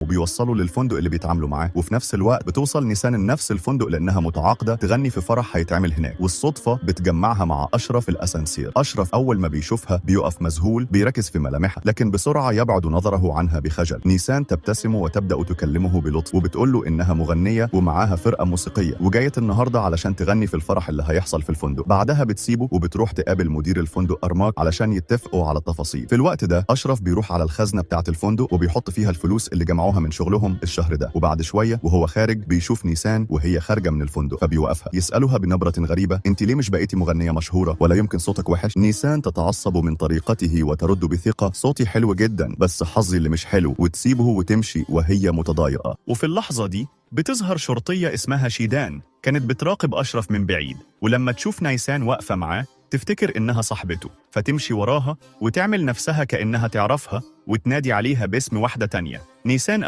وبيوصله للفندق اللي بيتعاملوا معاه. وفي نفس الوقت بتوصل نيسان لنفس الفندق لانها متعاقده تغني في فرح هيتعمل هناك، والصدفه بتجمعها مع اشرف الاسانسير. اشرف اول ما بيشوفها بيقف مذهول، بيركز في ملامحها، لكن بسرعة يبعد نظره عنها بخجل. نيسان تبتسم وتبدا تكلمه بلطف، وبتقول له انها مغنيه ومعاها فرقه موسيقية وجاية النهارده علشان تغني في الفرح اللي هيحصل في الفندق. بعدها بتسيبه وبتروح تقابل مدير الفندق أرماك علشان يتفقوا على التفاصيل. في الوقت ده اشرف بيروح على الخزنة بتاعه الفندق وبيحط فيها الفلوس اللي جمعوها من شغلهم الشهر ده. وبعد شوية وهو خارج بيشوف نيسان وهي خارجه من الفندق، فبيوقفها يسالها بنبره غريبة: انت ليه مش بقيتي مغنيه مشهورة؟ ولا يمكن صوتك وحش؟ نيسان تتعصب من طريقته وترد بثقة: صوتي حلو جدا، بس حظي اللي مش حلو. وتسيبه وتمشي وهي متضايقة. وفي اللحظة دي بتظهر شرطية اسمها شيدان، كانت بتراقب اشرف من بعيد، ولما تشوف نيسان واقفة معاه تفتكر إنها صاحبته، فتمشي وراها وتعمل نفسها كأنها تعرفها وتنادي عليها باسم واحدة تانية. نيسان